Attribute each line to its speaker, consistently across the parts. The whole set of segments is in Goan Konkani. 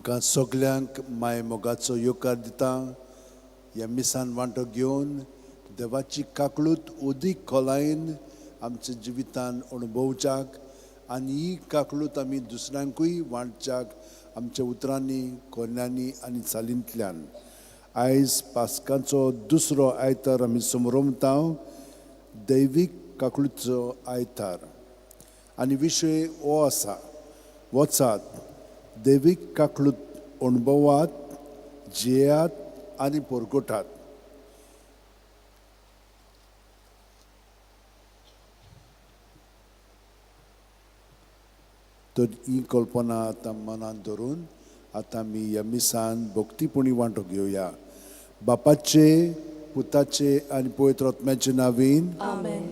Speaker 1: तुमकां सगल्यांक माय मोगाचो येवकार दिता. ह्या मिसान वांटो घेवन देवाची काकळूत अदीक खोलायेन आमच्या जिवितान अणभवच्याक आनी ही काकळूत आमी दुसऱ्यांकूय वांटच्याक आमच्या उतरांनी, कोन्यांनी आनी चालींतल्यान. आयज पास्काचो दुसरो आयतार आमी समरमता, दैवीक काकळूतचो आयतार, आनी विशय हो आसा, वचात दैवीक काकळूत अणभवात, जियेयात आनी परगटात. तर ही कल्पना आतां मनांत धरून आतां आमी ह्या मिसान भक्तीपणी वांटो घेवया. बापाचे, पुताचे आनी पवित्र आत्म्याचे नांवान
Speaker 2: आमेन.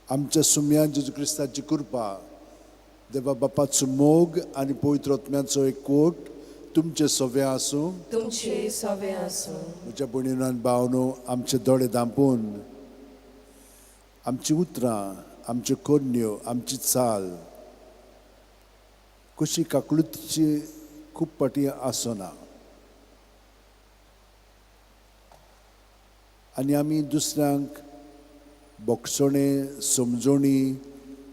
Speaker 1: आमच्या सुम्या जेजू क्रिस्ताची कृपा, देवा बापाचो मोग आनी पवित्र आत्म्याचो एक कोट तुमचे सवे आसूं,
Speaker 2: तुमचे सवे आसूं.
Speaker 1: म्हज्या भयणीन भावनो, आमचे दोळे धांपून आमची उतरां, आमच्यो करण्यो, आमची चाल कशी काकळुतीची खूब फाटी आसना आनी आमी दुसऱ्यांक बोगसणे, समजणी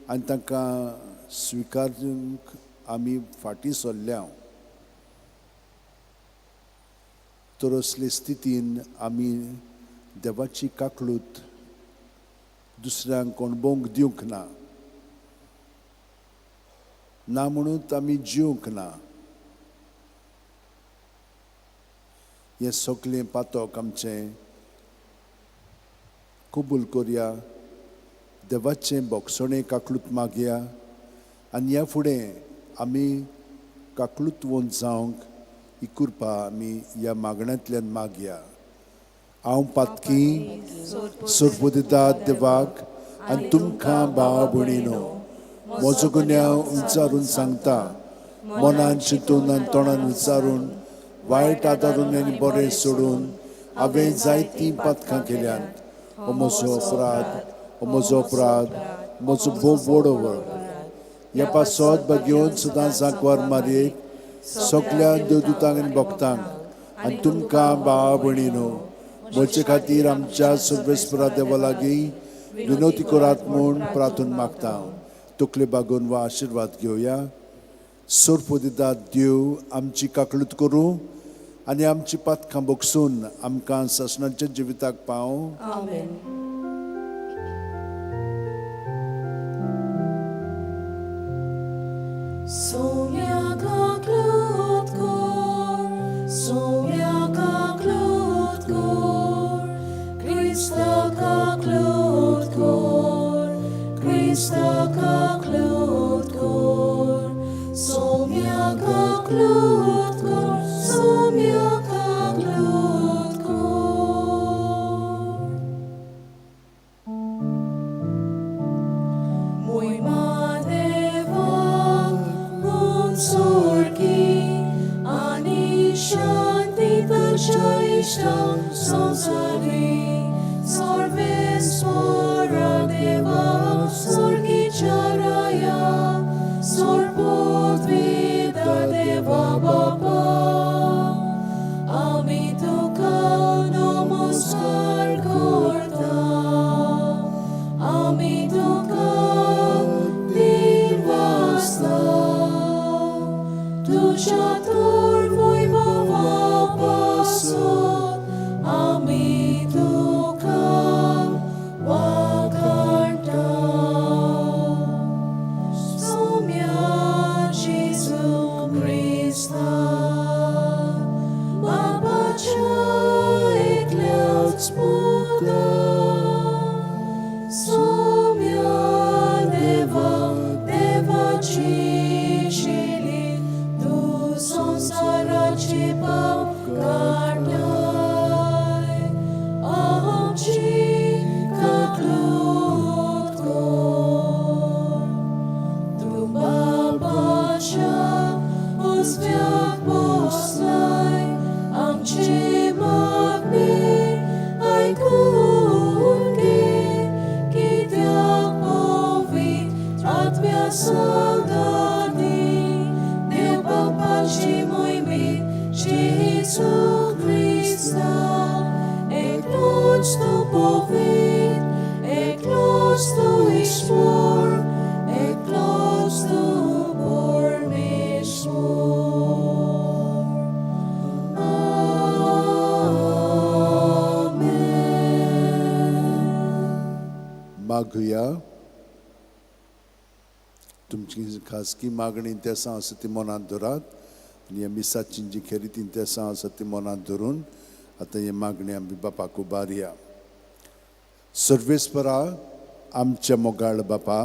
Speaker 1: आनी तांकां स्विकारूंक आमी फाटीं सरल्या. तर असले स्थितीन आमी देवाची काकळूत दुसऱ्यांक अणभवंक दिवंक ना, ना म्हणून आमी जिवंक ना. हें सगलें पातक आमचें कबूल करया, देवाचें बोगसणें काकळूत मागया आनी ह्या फुडें आमी काकळूतवंत जावंक ही कृपा आमी ह्या मागण्यांतल्यान मागया. हांव पातकी सोरपुदिता देवाक आनी तुमकां भावा भयणीनो म्हजो गुन्यांव विचारून सांगता, मनान चिंतून आनी तोंडान विचारून, वायट आदारून आनी बरें सोडून हांवें जायतीं पातकां केल्यांत. हो म्हजो अपराध, हो म्हजो अपराध, म्हजो भोव व्हड अपराध. ह्या पासत घेवन सदां सांकवार मारयेक, सगल्या देवदूतांक आनी भक्तांक आनी तुमकां भावा भयणीनो म्हजे खातीर आमच्या सर्वेस्परा देवा लागीं विनोती करात म्हूण प्रार्थना मागता. तकले बागोवन वा आशिर्वाद घेवया. सोरपोदिदा देव आमची काकळूत करूं आनी आमची पातकां बगसून आमकां सासणाच्या जिविताक पावूं.
Speaker 2: आमेन. सोम्या काकळूत कर, सोम्या काकळूत कर, क्रिस्ता काकळूत कर, क्रिस्ता काकळूत कर, सोम्या काकळूत कर, सोम्या काकळूत कर. मोहिमा देवाक म्हूण सोर्गी आनी शांती ताच्या इश्टांक संवसारी. सर्वेस्वरा देवा सोर्गीच्या राया, सोरपोतविदा देवा बापा, आमी तुका नमस्कार करता, आमी तुका दिनवासता, तुज्या थोर वैभवा पासत आमी तुका वाखाणता. सोम्या जेजू क्रिस्ता, बापाच्या एकल्याच पुता, सोम्या देवा देवाची चेली, तूं संवसाराचे पाप काडटाय, आमची काकळूत कर. तूं बापाच्या उजव्याक बसलाय, आमची मागणी आयकून घे, कित्याक पवित्र आत्म्या सांगाती देव बापाची जेजू क्रिस्ता, एकलोच तूं पवित्र, एकलोच तूं ईश्वर, एकलोच तूं परमेश्वर. आमेन.
Speaker 1: मागुया. तुमची खासगी मागणी तेसां आसा ती मनांत धरात आनी ह्या मिसाची जी खेरीत तेसां आसा ती मनांत धरून आतां ही मागणी आमी बापाक उबारया. सर्वेस्परा, आमच्या मोगाळ बापा,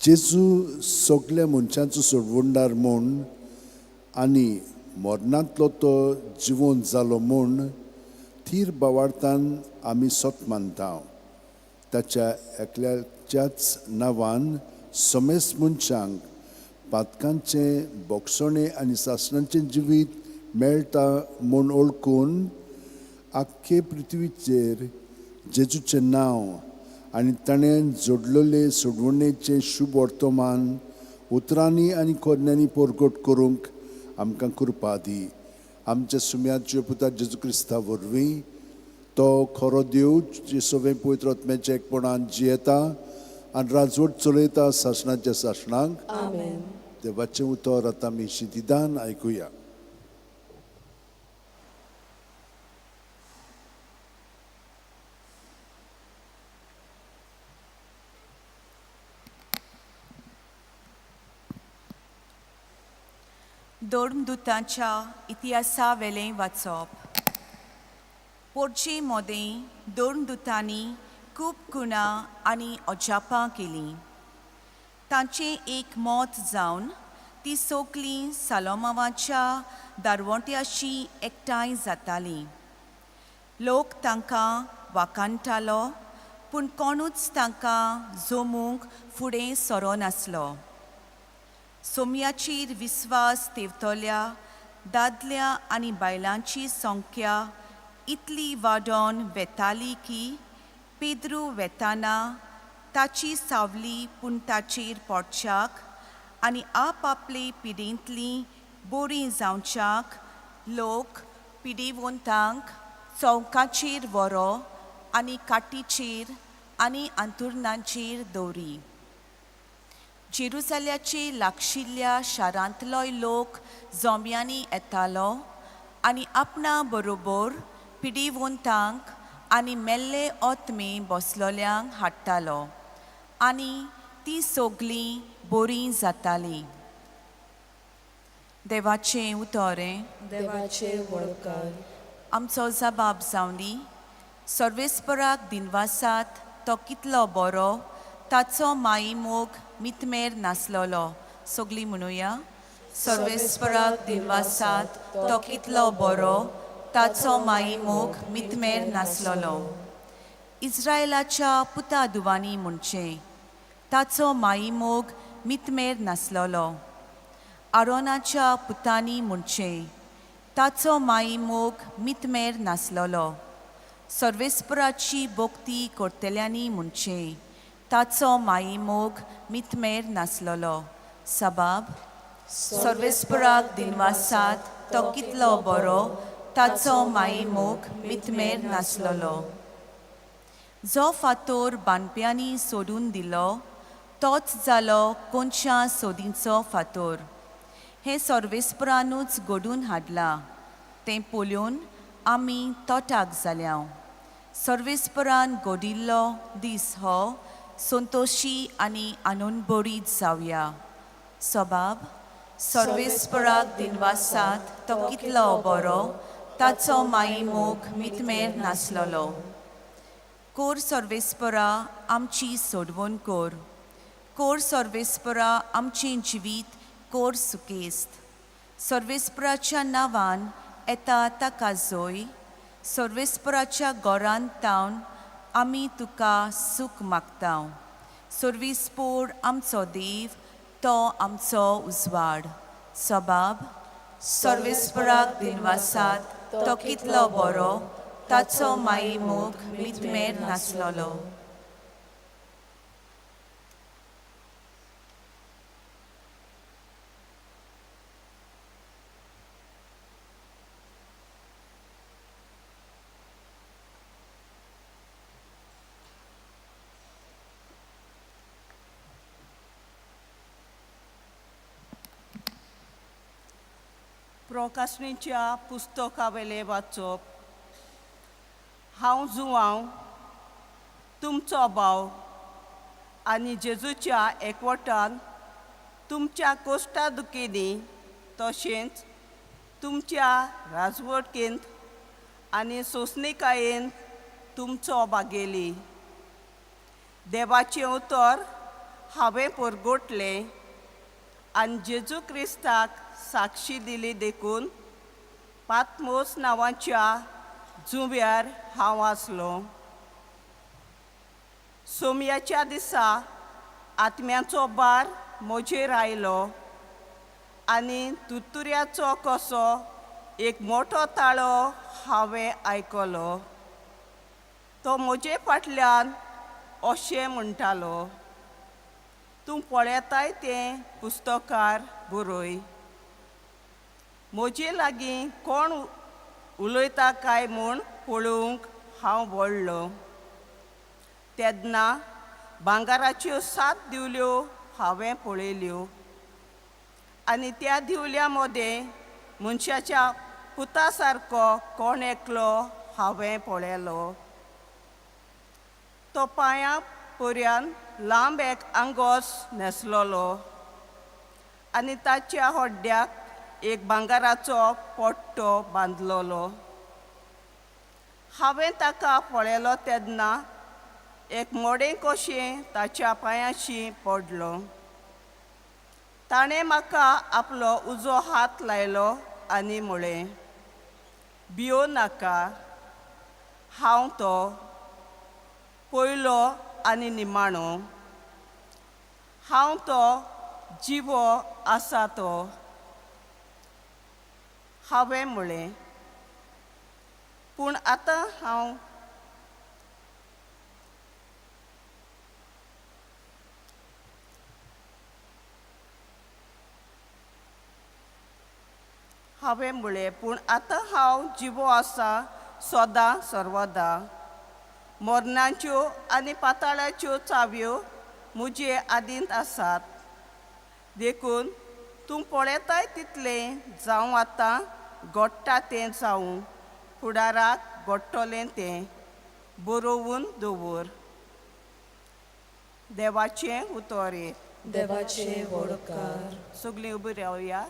Speaker 1: जेजू सगल्या मनशांचो सोडवणदार म्हूण आनी मरणांतलो तो जिवंत जालो म्हूण थीर भावार्थान आमी सत मानता. ताच्या एकल्याच्याच नांवान समेस्त मनशांक पातकांचें बोगसणें आनी सासणाचें जिवीत मेळटा म्हूण वळखून आख्खे पृथ्वीचेर जेजूचें नांव आनी ताणें जोडलेले सोडवणेचें शुभ वर्तमान उतरांनी आनी कोरण्यांनी परगट करूंक आमकां कृपा दी. आमच्या सुम्याच्या पुता जेजू क्रिस्ता वरवीं, तो खरो देव जेसोवें पवित्र आत्म्याच्या एकपणान जियेता आनी राजवट चलयता सासणाच्या सासणाक.
Speaker 2: आमेन.
Speaker 1: देवाचें उतर आतां आमी शितिदान आयकुया.
Speaker 3: धर्मदुतांच्या इतिहासावेलें वाचप. पोरचे मोदें धर्मदुतांनी खूब गुणां आनी अजापां केलीं. तांचें एक मत जावन ती सगलीं सालोमावाच्या दारवंट्याशी एकठांय जातालीं. लोक तांकां वाखाणटालो, पूण कोणूच तांकां जमूंक फुडें सरोनासलो. सोम्याचेर विस्वास तेवतल्या दादल्या आनी बायलांची संख्या इतली वाडोवन वेताली की पेद्रू वेताना ताची सावली पूण ताचेर पडच्याक आनी आपआपले पिडेंतलीं बरीं जावच्याक लोक पिडेवंतांक चौकाचेर व्हरो आनी काटीचेर आनी अंतुरणाचेर दवरी. जेरुजाल्याचे लागशिल्ल्या शारांतलोय लोक जोम्यांनी येतालो आनी आपणा बरोबर पिडिवंतांक आनी मेल्ले ओतमे बसलोल्यांक हाडटालो आनी तीं सगलीं बरीं जातालीं. देवाचें उतर.
Speaker 2: देवाचे वळकार.
Speaker 3: आमचो जबाब जावंदी. सर्वेस्पराक दिनवासात, तो कितलो बरो, ताचो माई मोग मितमेर नासलोलो. सगलीं म्हणुया. सर्वेस्पराक दिनवासात, तो कितलो बरो, ताचो माई मोग मितमेर नासलोलो. इस्रायलाच्या पुता दुवांनी म्हणचें, ताचो माई मोग मितमेर नासलोलो. आरोनाच्या पुतांनी म्हणचें, ताचो माई मोग मितमेर नासलोलो. सर्वेस्पराची भक्ती करतल्यांनी म्हणचें, ताचो माई मोग मितमेर नासलोलो. सबाब. सर्वेस्पराक दिनवासात, तो कितलो बरो, ताचो माई मोग मितमेर नासलोलो. जो फातोर बांदप्यांनी सोडून दिलो तोच जालो कोनशा सोदींचो फातोर. हें सर्वेस्परानूच घडून हाडलां, तें पळोवन आमी तोटाक जाल्या. सर्वेस्परान घडिल्लो दीस हो, संतोशी आनी आनंदबरीत जावया. सबाब. सर्वेस्पराक दिनवासात, तो कितलो बरो, ताचो माई मोग मितमेर नासलोलो. कोर सर्वेस्परा, आमची सोडवण कोर. कोर सर्वेस्परा, आमचें जिवीत कोर सुकेस्त. सर्वेस्पराच्या नांवान येता ताका जोय. सर्वेस्पराच्या गोरान तावन आमी तुका सूख मागता. सर्वीसपोर आमचो देव, तो आमचो उजवाड. सबाब. सर्वेस्पराक दिनवासात, तो कितलो बरो, ताचो माई मोग मितमेर नासलोलो.
Speaker 4: प्रोकासणीच्या पुस्तकावेलें वाचप. हांव जुवांव तुमचो भाव आनी जेजूच्या एकवटान तुमच्या कोश्टा दुखींनी तशेंच तुमच्या राजवटकेंत आनी सोंसणिकायेन तुमचो बागेली. देवाचें उतर हांवें परगटलें आनी जेजू क्रिस्ताक साक्षी दिली देखून पातमोस नांवाच्या जुंव्यार हांव आसलो. सोमयाच्या दिसा आत्म्याचो बार म्हजेर आयलो आनी तुतुऱ्याचो कसो एक मोठो ताळो हांवें आयकलो. तो म्हजे फाटल्यान अशें म्हणटालो, तूं पळयताय तें पुस्तकार बरय. म्हजे लागीं कोण उलयता काय म्हूण पळोवंक हांव वळ्ळो. तेन्ना भांगराच्यो 7 दिवल्यो हांवें पळयल्यो आनी त्या दिवल्या मदें मनशाच्या पुता सारको कोण एकलो हांवें पळयलो. तो पांया पर्यान लांब एक आंगोस न्हेसलोलो आनी ताच्या हड्ड्याक एक भांगराचो पट्टो बांदलोलो. हांवें ताका पळयलो तेन्ना एक मोडें कशें ताच्या पांयाशी पडलो. ताणें म्हाका आपलो उजो हात लायलो आनी म्हळें, भियो नाका, हांव तो पयलो आनी निमाणो, हांव तो जिवो आसा तो. हांवें म्हळें, पूण आतां हांव पूण आतां हांव जिवो आसा सदां सर्वदा. मरणाच्यो आनी पाताळाच्यो चावयो म्हजे आदींत आसात. देखून तूं पळयताय तितलें जावं आतां घडटा तें जावं फुडाराक घडटलें तें बरोवन दवर. देवाचें उतर.
Speaker 2: देवाचें वडकार.
Speaker 4: सगळीं उबी रावया.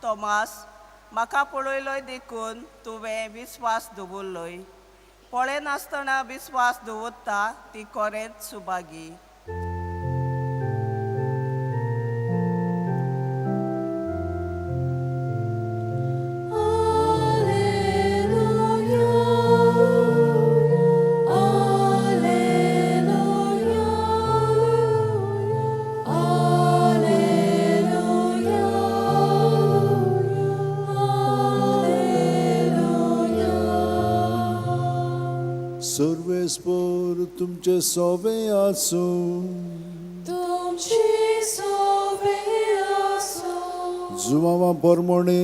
Speaker 4: तोमास, म्हाका पळयलोय देखून तुवें विस्वास दवरलोय. पळयनासतना विस्वास दवरता ती खरेंच सुभागी.
Speaker 1: सर्वेस्पर तुमचे सोवे आसूं.
Speaker 2: तुमचे सोवे आसूं.
Speaker 1: जुवावा परमणे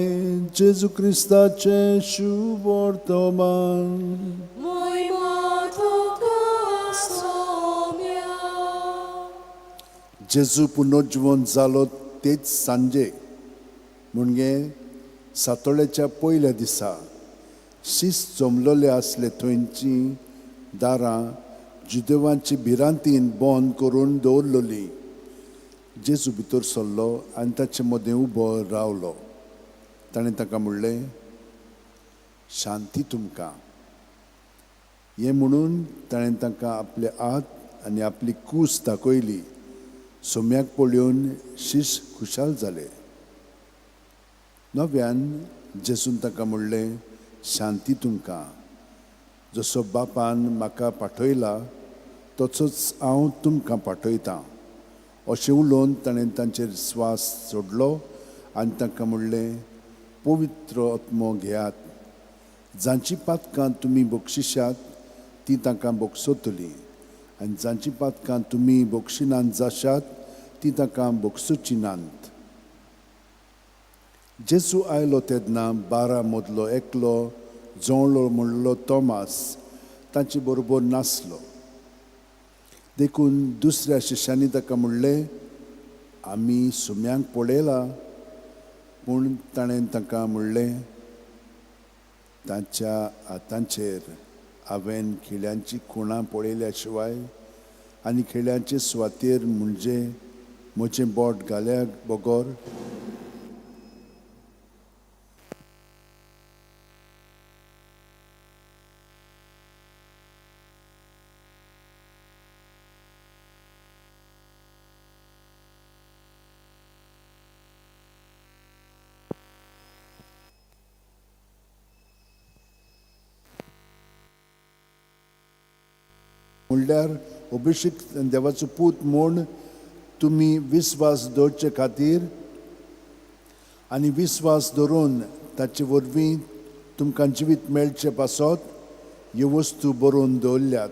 Speaker 1: जेजू क्रिस्ताचें शुभ वर्तमान.
Speaker 2: मोहिमा तुका सोम्या.
Speaker 1: जेजू पुनर्जिवन जालो तेच सांजे म्हणजे सातोळ्याच्या पयल्या दिसा शीस जमलोले आसले थंयची दारां जुदेवांची भिरांतीन बंद करून दवरलोली. जेजू भितर सरलो आनी ताचे मदें उबो रावलो. ताणें ताका म्हणलें, शांती तुमकां. हें म्हणून ताणें तांकां आपले हात आनी आपली कूस दाखयली. सोम्याक पळोवन शीश खुशाल जाले. नव्यान जेजून तांकां म्हणलें, शांती तुमकां. जसो बापान म्हाका पाठयला तसोच हांव तुमकां पाठयतां. अशें उलोवन ताणें तांचेर स्वास सोडलो आनी तांकां म्हणलें, पवित्र आत्मो घेयात. जांचीं पातकां तुमी बक्षिशात तीं तांकां बक्षतलीं आनी जांचीं पातकां तुमी बक्षिनात जाशात तीं तांकां बक्षुचीं नात. जेजू आयलो तेन्ना 12 मदलो एकलो जोंवलो म्हणलो तोमास तांचे बरोबर नासलो. देखून दुसऱ्या शिश्यांनी ताका म्हणलें, आमी सुम्यांक पळयला. पूण ताणें तांकां म्हणलें, तांच्या हातांचेर हांवें खिळ्यांची खुणां पळयल्या शिवाय आनी खिळ्यांचे सुवातेर म्हणजे म्हजें बोट घाल्या बगर म्हणल्यार अभिषेक देवाचो पूत म्हूण तुमी विस्वास दवरचे खातीर आनी विस्वास धरून ताचे वरवीं तुमकां जिवीत मेळचे पासत ह्यो वस्तू बरोवन दवरल्यात.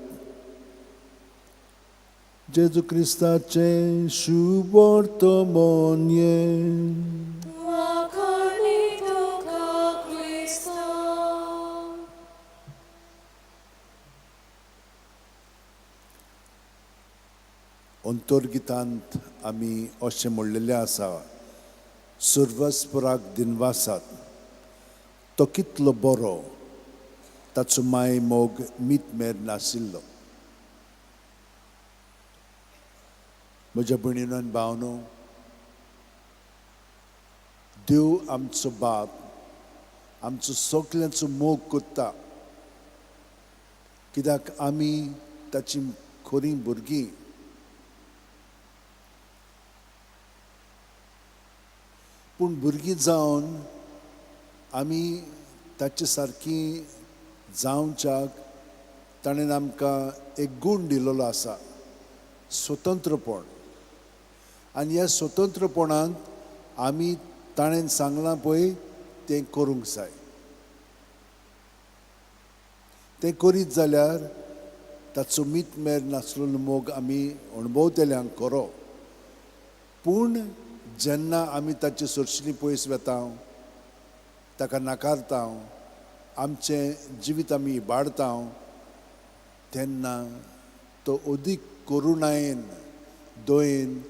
Speaker 1: जेजू क्रिस्ताचें शुभवर्तमान. अंतर्गितांत आमी अशें म्हणलेलें आसा, सर्वस्पराक दिनवासात, तो कितलो बरो, ताचो माय मोग मीत मेर नाशिल्लो. म्हज्या भयणीनो आनी भावनो, देव आमचो बाप आमचो सगल्यांचो मोग करता, कित्याक आमी ताची खरीं भुरगीं. पूण भुरगीं जावन आमी ताचे सारकी जावच्याक ताणें आमकां एक गूण दिलेलो आसा, स्वतंत्रपण. आनी ह्या स्वतंत्रपणांत आमी ताणें सांगलां पळय तें करूंक जाय. तें करीत जाल्यार ताचो मीत मेर नासलेलो मोग आमी अणभवतल्यांक खरो. पूण जेन्ना आमी ताचे सरशीं पयस वेता, ताका नाकारता, आमचें जिवीत आमी इबाडता, तेन्ना तो अदीक करुणायेन दयेन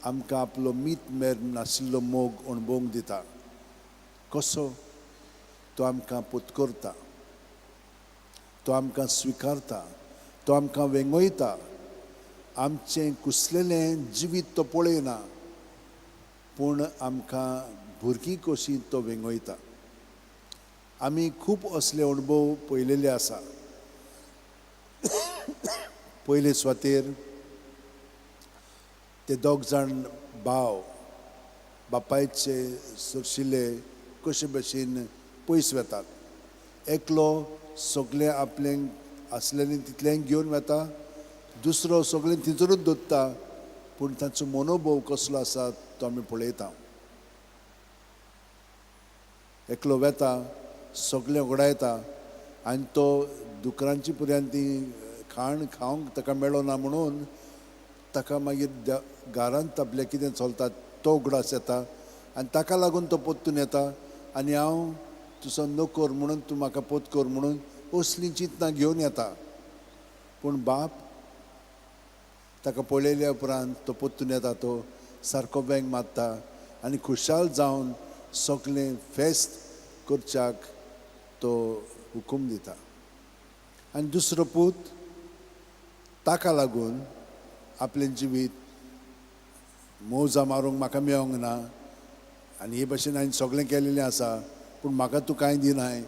Speaker 1: आमकां आपलो मीत मेर नाशिल्लो मोग अणभवंक दिता. कसो? तो आमकां पोतकरता, तो आमकां स्विकारता, तो आमकां वेंगयता. आमचें कुसलेलें जिवीत तो पळयना, पूण आमकां भुरगीं कशीं तो वेंगयता. आमी खूब असले अणभव पळयलेले आसा. पयले सुवातेर ते दोग जाण भाव बापायचे सरशिले कशे भशेन पयस वेतात. एकलो सगळें आपलें आसलेलें तितलें घेवन वेता, दुसरो सगळें तितूनच दवरता. पूण तांचो मनोभव कसलो आसा तो आमी पळयता. एकलो वेता, सगळें उगडायता आनी तो दुकरांची पर्यंत ती खाण खावंक ताका मेळना म्हणून ताका मागीर घरांत आपलें कितें चलता तो उगडास येता आनी ताका लागून तो पोत्तून येता आनी हांव तुजो नोकर म्हणून तूं म्हाका पोत कर म्हणून असलीं चिंतनां घेवन येता. पूण बाप ताका पळयल्या उपरांत तो पोत्तून येता, तो सारको वेंग मारता आनी खुशाल जावन सगळें फेस्त करच्याक तो हुकूम दिता. आनी दुसरो पूत ताका लागून आपलें जिवीत मौजा मारूंक म्हाका मेळोंक ना आनी हे भशेन हांवें सगळें केलेलें आसा, पूण म्हाका तूं कांय दिनाय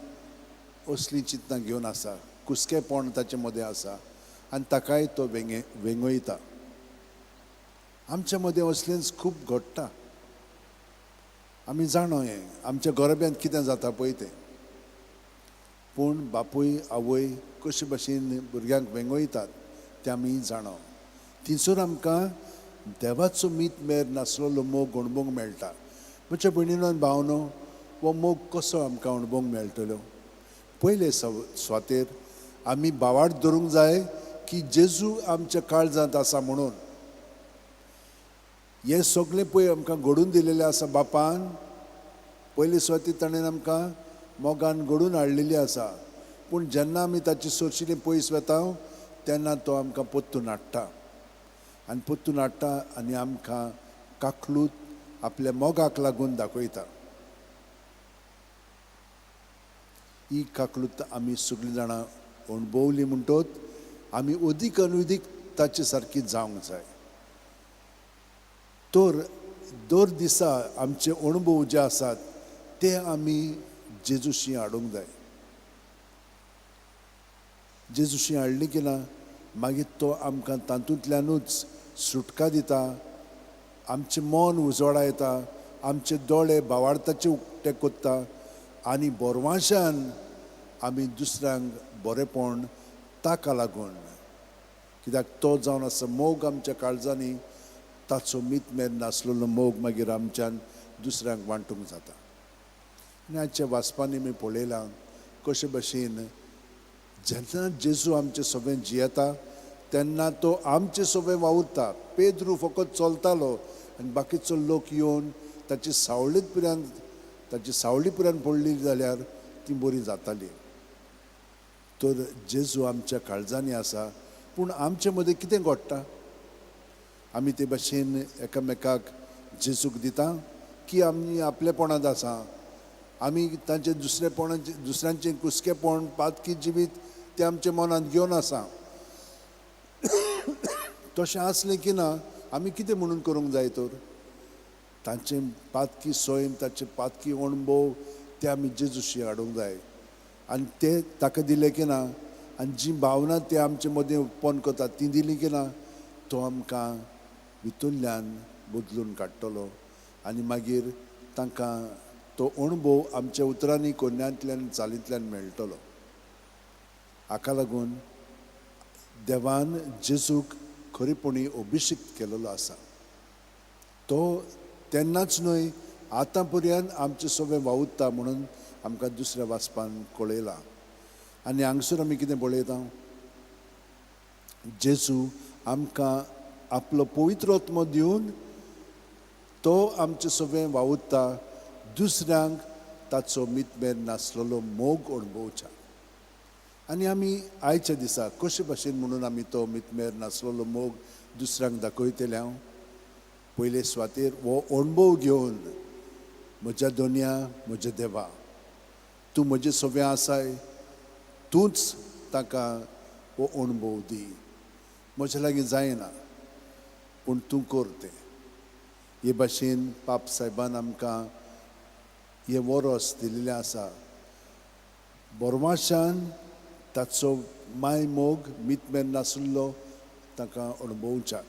Speaker 1: असलीं चिंतनां घेवन आसा. कुसकेपण ताचे मदें आसा आनी ताकाय तो वेंगयता. आमच्या मदें असलेंच खूब घडटा, आमी जाणो हें आमच्या गोरब्यांत कितें जाता पळय तें. पूण बापूय आवय कशे भशेन भुरग्यांक वेंगयतात तें आमी जाणो. थंयसर आमकां देवाचो मीत मेर नासलेलो मोग अणभवंक मेळटा. म्हज्या भयणीनो आनी भावनो, हो मोग कसो आमकां अणभवंक मेळटलो? पयले सुवातेर आमी भावार्थ धरूंक जाय की जेजू आमच्या काळजांत आसा म्हणून. हें सगळें पळय आमकां घडून दिलेलें आसा बापान. पयले सुवातेर ताणें आमकां मोगान घडून हाडलेली आसा. पूण जेन्ना आमी ताची सोरशिली पयस वता तेन्ना तो आमकां परतून हाडटा आनी परतून हाडटा आनी आमकां काकलूत आपल्या मोगाक लागून दाखयता. ही काकलूत आमी सगळीं जाणां अणभवली म्हणटोच आमी अदीक आनी अदीक ताचे सारकी जावंक जाय. तर दर दिसा आमचे अणभव जे आसात ते आमी जेजूशी हाडूंक जाय. जेजूशी हाडली की ना मागीर तो आमकां तातूंतल्यानूच सुटका दिता. आमचें मन उजवाडायता, आमचे दोळे भावार्थाचे उक्ते करता आनी बोरवाशान आमी दुसऱ्यांक बरेंपण ताका लागून, कित्याक तो जावन आसा मोग आमच्या काळजांनी, ताचो मीतमेर नासलेलो मोग मागीर आमच्यान दुसऱ्यांक वांटूंक जाता. आनी आयच्या वाचपांनी आमी पळयलां कशे भशेन जेन्ना जेजू आमचे सगळें जियेता तेन्ना तो आमचे सगळें वावुरता. पेद्रू फकत चलतालो आनी बाकीचो लोक येवन ताची सावळीत पर्यंत ताची सावळी पर्यंत पडली जाल्यार ती बरी जाताली. तर जेजू आमच्या काळजांनी आसा, पूण आमचे मदें कितें घडटा? आमी ते भाशेन एकामेकाक जेजूक दिता की आमी आपलेपणांत आसा? आमी तांचे दुसरेपणाचे दुसऱ्यांचें कुसकेपण पातकी जिवीत तें आमच्या मनांत घेवन आसा. तशें आसलें की ना आमी कितें म्हणून करूंक जाय? तर तांचें पातकी सैम, ताचे पातकी अणभव ते आमी जेजूशी हाडूंक जाय आनी ते ताका दिले की ना आनी जी भावना ते आमचे मदें उत्पन्न करतात ती दिली की ना तो आमकां भितरल्यान बदलून काडटलो आनी मागीर तांकां तो अणभव आमच्या उतरांनी कोन्यांतल्यान चालींतल्यान मेळटलो. हाका लागून देवान जेजूक खरेपणी अभिषिक्त केलेलो आसा. तो तेन्नाच न्हय आतां पर्यंत आमचे सगळें वावुरता म्हणून आमकां दुसऱ्या वाचपान कळयलां. आनी हांगसर आमी कितें पळयता? जेजू आमकां आपलो पवित्र आत्मो दिवन तो आमचे सगळें वावुरता दुसऱ्यांक ताचो मितमेर नासलेलो मोग अणभवच्या. आनी आमी आयच्या दिसा कशे भाशेन म्हणून आमी तो मितमेर नासलेलो मोग दुसऱ्यांक दाखयतले? हांव पयले सुवातेर हो अणभव घेवन म्हज्या दोनया म्हज्या देवा तूं म्हजे सगळें आसाय, तूंच ताका हो अणभव दी. म्हज्या लागीं जायना पूण तूं कर तें. हे भाशेन पाप सायबान आमकां हें वरोस दिल्लें आसा. बोरमाशान ताचो माय मोग मितमेर नासलो तांकां अणभवच्याक.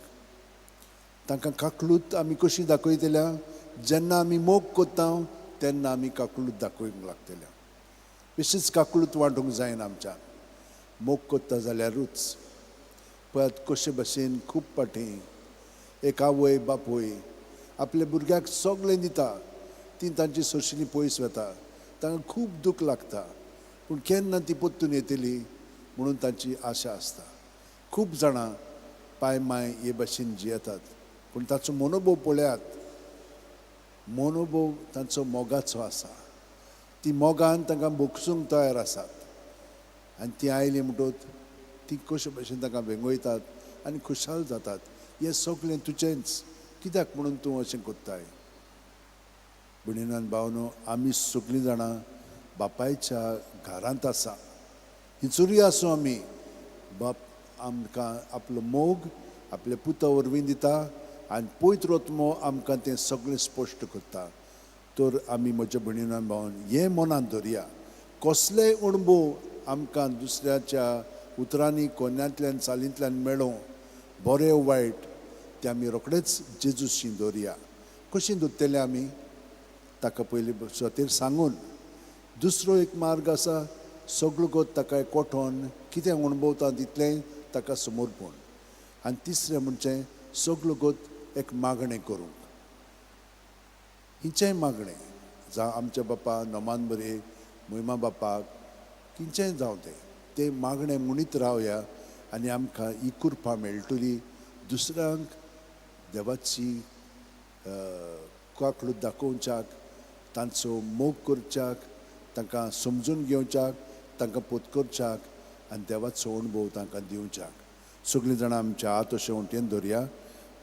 Speaker 1: तांकां काकलूत आमी कशी दाखयतल्या? जेन्ना आमी मोग करता तेन्ना आमी काकलूत दाखोवंक लागतल्या. बेश्टीच काकलूत वांटूंक जायना आमच्यान, मोग करता जाल्यारूच. पळयात कशे भाशेन खूब फावटी एक आवय बापूय आपल्या भुरग्याक सगळें दिता, ती तांची सोंशीली पयस वता, तांकां खूब दूख लागता, पूण केन्ना ती परतून येतली म्हणून तांची आशा आसता. खूब जाणां पाय माय हे भाशेन जियेतात, पूण ताचो मनोभव पळयात, मनोभव तांचो मोगाचो आसा. ती मोगान तांकां भोगसूंक तयार आसात आनी ती आयली म्हणटकच ती कशे भशेन तांकां वेंगयतात आनी खुशाल जातात. हें सगळें तुजेंच, कित्याक म्हणून तूं अशें करताय? भयणीन भावनो, आमी सगळीं जाणां बापायच्या घरांत आसा. हिचुरी आसूं आमी, बाप आमकां आपलो मोग आपल्या पुता वरवीं दिता आनी पवित्र आत्मो आमकां तें सगळें स्पश्ट करता. तर आमी म्हज्या भयणीन भावन हें मनांत धरया, कसलेय अणभव आमकां दुसऱ्याच्या उतरांनी कोन्यांतल्यान चालींतल्यान मेळों, बरें वायट, तें आमी रोखडेच जेजूशी दवरया. कशी दवरतले आमी? ताका पयलीं सुवातेर सांगून. दुसरो एक मार्ग आसा, सगळो गोत ताका कोठोन कितें अणभवता तितलें ताका समर्पण. आनी तिसरें म्हणजे सगळो गोत एक मागणें करूंक. हिचेंय मागणें जावं आमच्या बापा नोमान बरे मोहिमा बापाक किंचेंय जावं तें तें मागणें म्हणीत रावया आनी आमकां ही कृपा मेळटली दुसऱ्यांक देवाची काकळूत दाखोवच्याक, तांचो मोग करच्याक, तांकां समजून घेवच्याक, तांकां पोत करच्याक आनी देवाचो अणभव तांकां दिवच्याक. सगळीं जाणां आमच्या हात अशें वटेन धरया,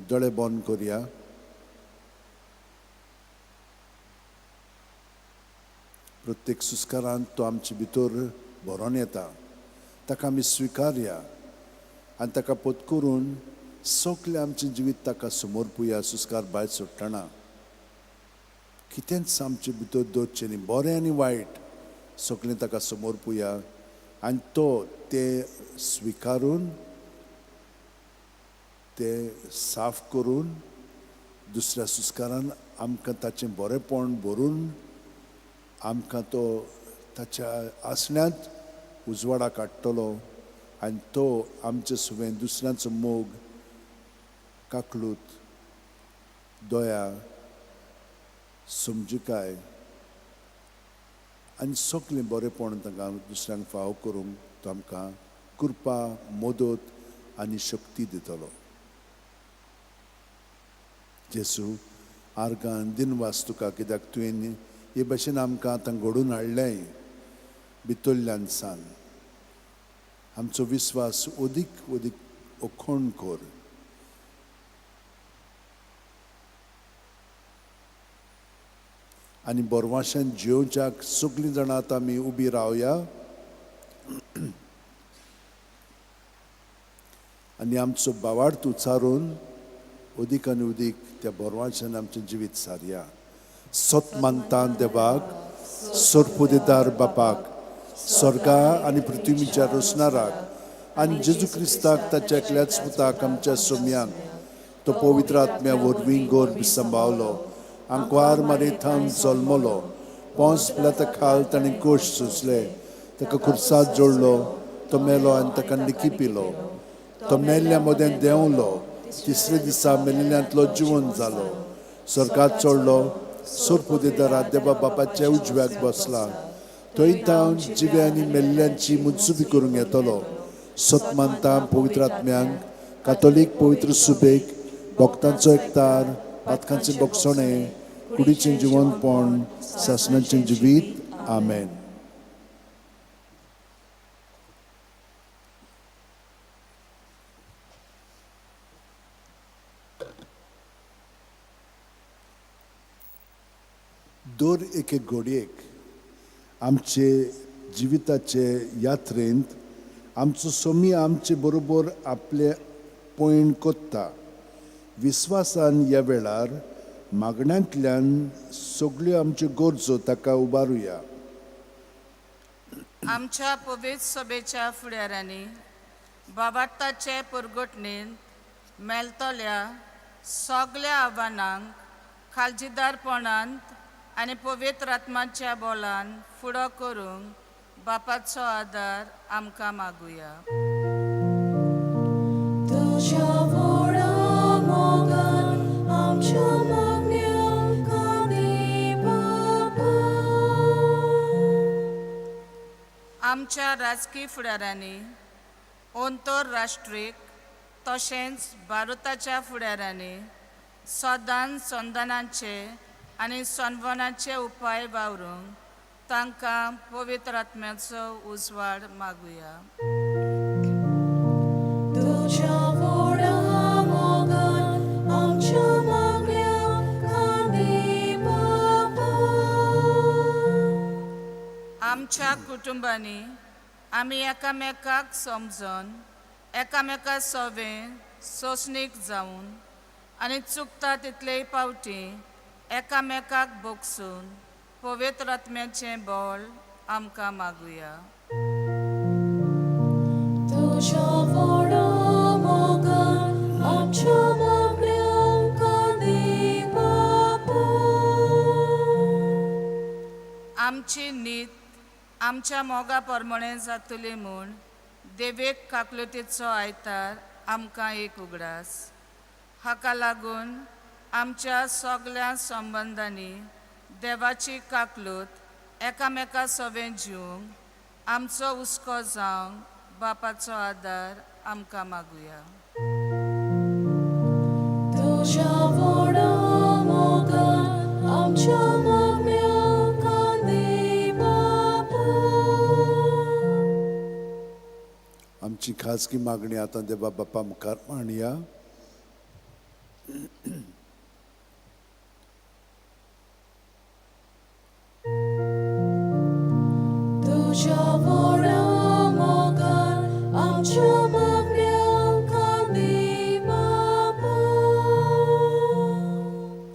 Speaker 1: दोळे बंद करया. प्रत्येक सुस्कारांत तो आमचे भितर भरोन येता, ताका आमी स्विकारया आनी ताका पोत करून सगळें आमचें जिवीत ताका समर्पुया. सुस्कार भायर सोडटना कितेंच आमचे भितर दवरचें न्ही, बरें आनी वायट सगळें ताका समर्पुया आनी तो तें स्विकारून तें साफ करून दुसऱ्या सुस्कारान आमकां ताचें बरेंपण भरून आमकां तो ताच्या आसण्यांत उजवाडा काडटलो आनी तो आमचे सुवें दुसऱ्यांचो मोग, काकलूत, दया, समजिकाय आनी सगळें बरेंपण तांकां दुसऱ्यांक फावो करूंक तो आमकां कृपा, मदत आनी शक्ती दितलो. जेसू आर्गान दिनवास तुका, कित्याक तुवें हे भशेन आमकां आतां घडोवन हाडलें. भितरल्यान सान आमचो विस्वास अदीक अदीक अखंड कर. आनी बोरवाशान जेवच्याक सगळीं जाणां आतां आमी उबी रावया आनी आमचो बावार्थ उच्चारून अदीक आनी अदीक त्या बोरवाशान आमचें जिवीत सारया. सत मानता देवाक, सोरपुदेदार बापाक, स्वर्गा आनी पृथ्वीच्या रोसणाराक आनी जेजू क्रिस्ताक ताच्या एकल्याच पुताक आमच्या सोम्याक, तो पवित्र आत्म्या वरवीं गर्भ सांबावलो, आंकवार मारेथावन जल्मलो, पोंस पिलाता खाल ताणें कोश सोंसले, ताका खुर्साद जोडलो, तो मेलो आनी ताका निकी पिलो, तो मेल्ल्या मदें देंवलो, तिसरे दिसा मेल्ल्यांतलो जिवन जालो, स्वर्गात चडलो, सोरपुदेदारा देवा बापाच्या उजव्याक बसला, थंय तावन जिवे आनी मेल्ल्यांची मुत्सुबी करूंक येतलो. सत मानता पवित्र आत्म्यांक, कातोलीक पवित्र सुबेक, भक्तांचो एकतार, पातकांचें बोगसणें, कुडीचें जिवनपण, सासणाचें जिवीत. आमेन. दर एके घडयेक आमचे जिविताचे यात्रेंत आमचो सोमी आमचे बरोबर आपले पयण कोत्ता. विस्वासान ह्या वेळार मागण्यांतल्यान सगळ्यो आमच्यो गरजो ताका उबारुया.
Speaker 4: आमच्या पवित्र सभेच्या फुडाऱ्यांनी बाबाताचे पुरगुटणेंत मेळटल्या सगल्या आव्हानांक खालजीदारपणांत आनी पवित्र आत्माच्या बोलान फुडो करूंक बापाचो आदार आमकां मागुया.
Speaker 2: तुज्या व्हडा मोगान आमच्या मागण्यांक दी बापा.
Speaker 4: आमच्या राजकी फुडाऱ्यांनी, अंतरराष्ट्रीक तशेंच भारताच्या फुडाऱ्यांनी सदांच संदानाचे आनी सनवनाचे उपाय वावरूंक तांकां पवित्र आत्म्याचो उजवाड मागुया.
Speaker 2: तुज्या व्हडा मोगान आमच्या मागण्यांक दी बापा.
Speaker 4: आमच्या कुटुंबांनी आमी एकामेकाक समजून, एकामेका सोवें सोंसणीक जावन आनी चुकता तितलेय पावटी एकामेकाक बोगसून पवित्र आत्म्याचें बळ आमकां मागुया.
Speaker 2: तुज्या व्हडा मोगान आमच्या मागण्यांक दी बापा.
Speaker 4: आमची नीत आमच्या मोगा प्रमाणें जातली म्हूण देवेक काकलुतीचो आयतार आमकां एक उगडास. हाका लागून आमच्या सगल्या संबंदांनी देवाची काकलूत एकामेका सवें जिवंक
Speaker 5: आमचो हुस्को जावंक बापाचो आदार आमकां मागुया.
Speaker 2: तुज्या व्हडा मोगान आमच्या मागण्यांक दी बापा.
Speaker 1: आमची खाजगी मागणी आतां देवा बापा मुखार मांडया.
Speaker 2: तुज्या व्हडा मोगान आमच्या मागण्यांक दी बापा.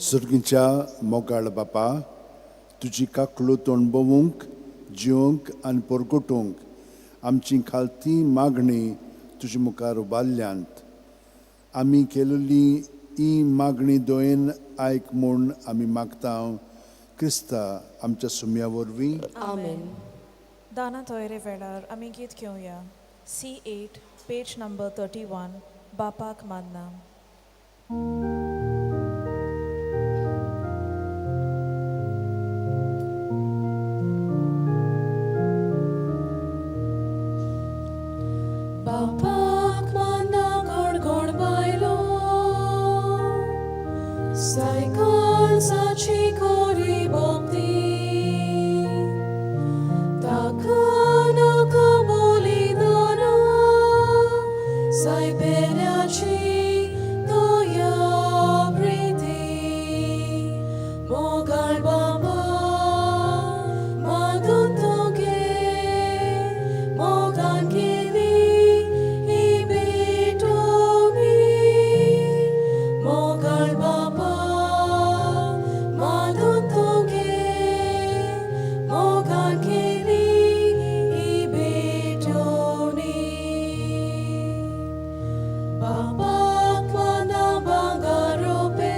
Speaker 1: सर्गीच्या मोगाळ बापा, तुजी काकळूत अणभवूंक, जिवंक आनी परगटूंक आमची खालती मागणी तुजे मुखार उबारल्यांत. आमी केलेली ही मागणी दोयेन आयक म्हूण आमी मागता क्रिस्ता आमच्या सुम्या वरवीं.
Speaker 2: आमेन.
Speaker 6: दाना तोयरे वेळार आमी गीत घेवया. C8 page number 31, बापाक मानना.
Speaker 2: बापाक मानना गणगण बायलो, सायकलसाची कोरी भक्ती, ताका नाका बलिदाना, सायबेल्याची दया प्रिती. मोगाळ बाबा मागून तुगे मोगान केली ही भेटवणी. मोगाळ बाबा मागून तुगे मोगान केली ही भेटवणी. बापाक माना भांगर रुपे,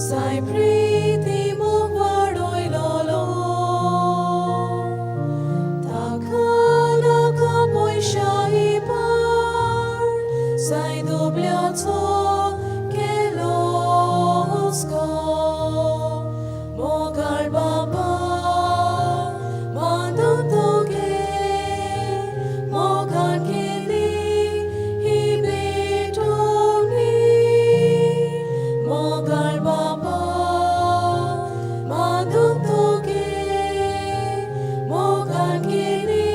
Speaker 2: साय प्रिती मोग वाडयलोलो, ताका नाका पयशाही पाड, साय दुबल्याचो केलो हुस्को. मोगाळ बाबा मानून तुगे मोगान केली ही भेटवणी. मोगाळ बाबा मागून तुगे मोगान केली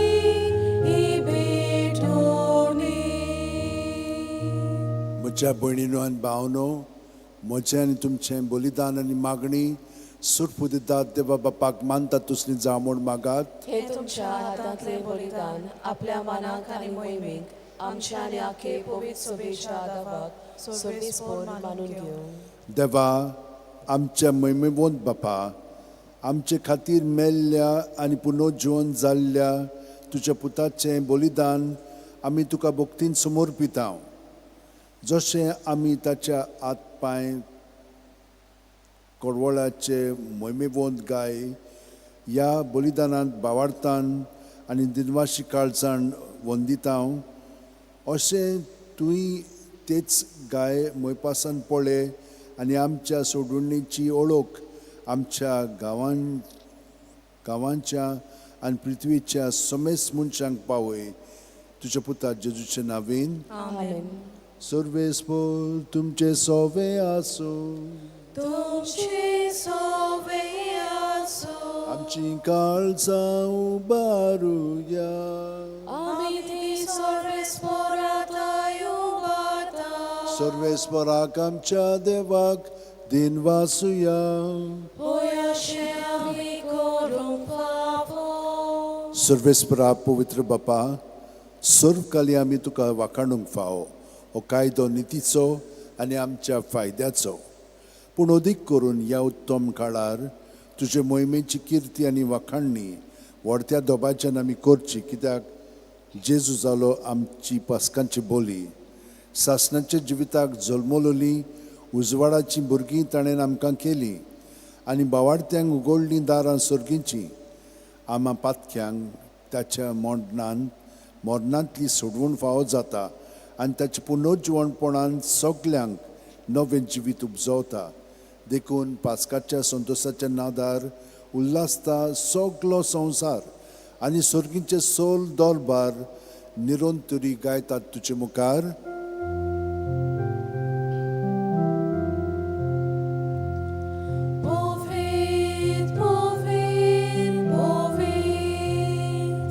Speaker 2: ही भेटवणी.
Speaker 1: म्हज्या भयणीनो आनी भावनो, म्हजें आनी तुमचें बलिदान आनी मागणी सुरपुदिदात देवा बापाक मानता तसली जावं म्हूण मागात.
Speaker 2: हे तुमच्या हातांतले बलिदान आपल्या मानाक आनी मोहिमेक आमच्या आनी आखे पवित्र सभेच्या आदाबाक सर्वेस्पोर मानून घेवं.
Speaker 1: देवा आमच्या मैमेवंत बापा, आमचे खातीर मेल्ल्या आनी पुनर्जीवन जाल्ल्या तुज्या पुताचें बलिदान आमी तुका भक्तीन समर्पिता. जशें आमी ताच्या हात पांय कोडवळाचे मोहिमेवंत गाय ह्या बलिदानांत बावार्थान आनी दिनवाशी काळजान वंदिता, अशें तुंय तेच गाय मोयपासान पळय आनी आमच्या सोडवणीची ओळख आमच्या गांवांच्या आनी पृथ्वीच्या समेस्त मनशांक पावय. तुज्या पुता जेजूचे नावीन.
Speaker 2: आमेन.
Speaker 1: सर्वेस्पोर तुमचे सोवे आसूं.
Speaker 2: तुमचे सोवे आसूं.
Speaker 1: आमची काळजां उबारुया.
Speaker 2: आमी ती सर्वेस्पोराताय उबारता.
Speaker 1: सर्वेस्पराक आमच्या देवाक दिनवासुया.
Speaker 2: होय अशें आमी करूंक फावो.
Speaker 1: सर्वेस्परा पवित्र बापा, सर्व काली आमी तुका वाखाणूंक फावो. हो कायदो नितीचो आनी आमच्या फायद्याचो, पूण अदीक करून ह्या उत्तम काळार तुजे मोहिमेची किर्ती आनी वाखाणणी व्हडत्या दोबाच्यान आमी करची, कित्याक जेजू जालो आमची पास्कांची बोली. सासणाच्या जिविताक जल्मलोली उजवाडाचीं भुरगीं ताणें आमकां केलीं आनी बावाडत्यांक उगडलीं दारां सर्गीचीं. आमा पातक्यांक ताच्या मोडणान मरणांतली सोडवण फावो जाता आनी ताच्या पुनर्जिवणपणान सगल्यांक नवें जिवीत उपजवता. देखून पास्काच्या संतोशाच्या नादार उल्हासता सगलो संवसार आनी सर्गींचे सोल दरबार निरंतरी गायतात तुजे मुखार.
Speaker 2: Povit, povit, povit,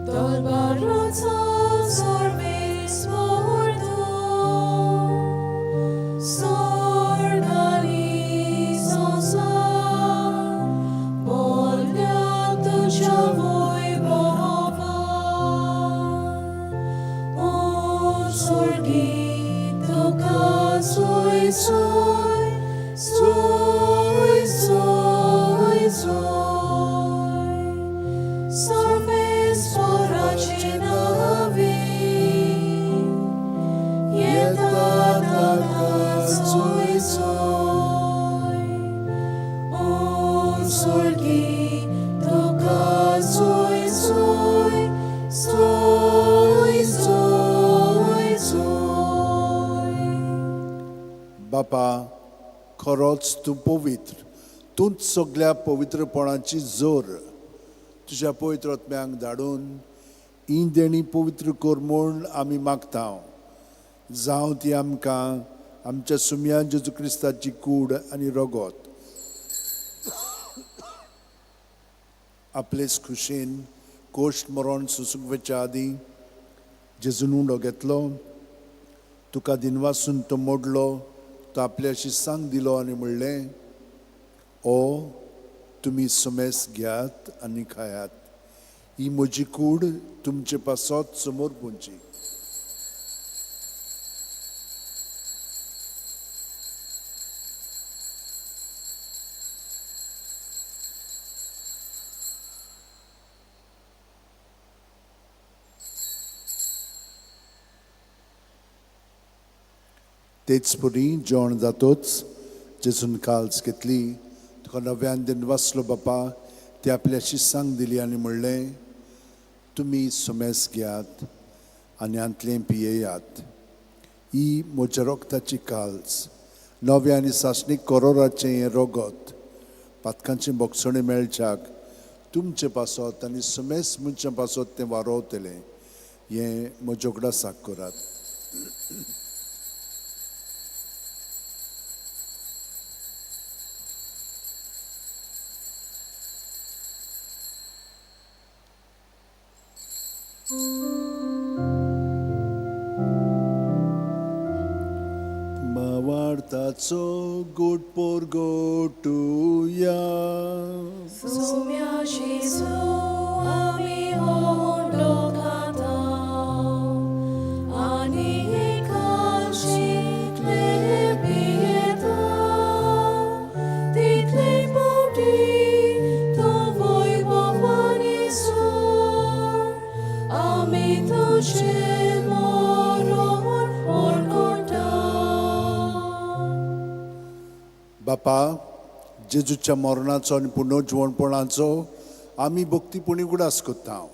Speaker 2: Dolbarozzo sorvis morto, Sorgali sosa, Bolgato voi bova, O sorgito casoi soi, soi, soi, soi, Sorves foracinavi, Yetata soi, soi, O sorgito casoi soi, soi, soi, soi.
Speaker 1: बापा, खरोच तूं पवित्र, तूंच सगल्या पवित्रपणाची जोर. तुज्या पवित्र आत्म्यांक धाडून ही देणी पवित्र कर म्हूण आमी मागता. जावं ती आमकां आमच्या सुमया जेजू क्रिस्ताची कूड आनी रगत. आपलेच खुशेन कोश्ट मरण सोसूंक वचच्या आदीं जेजून उंडो घेतलो, तुका दिनवासून तो मोडलो, तो आपल्याशी सांग दिलो आनी म्हणलें, ओ तुमी समेस घेयात आनी खायात, ही म्हजी कूड तुमचे पासत समोर पुंची. तेच परी जेवण जातोच जेजून काल्स घेतली, तुका नव्यान दिनवासलो बापा, ती आपल्याशी सांग दिली आनी म्हणलें, तुमी सुमेस घेयात आनी हांतलें पियेयात, ही म्हज्या रोगताची काल्स, नव्या आनी सासणीक करोराचें हें रोगत, पातकांचें बोगसणें मेळच्याक तुमचे पासत आनी सुमेस मनशां पासत तें वारोवतलें, हें म्हज्या उगडासाक करात. मावार्ताचो गोड पोरगोटुया.
Speaker 2: Sumya Jesu आमी होंडो खाता, आनी एकाशितले पियेता, तितले पावटी तो वैभवानी सोड, आमी तुजें मरण ओळखता.
Speaker 1: बापा, जेजूच्या मरणाचो आनी पुनर्जिवणपणाचो आमी भक्तीपणी उगडास करता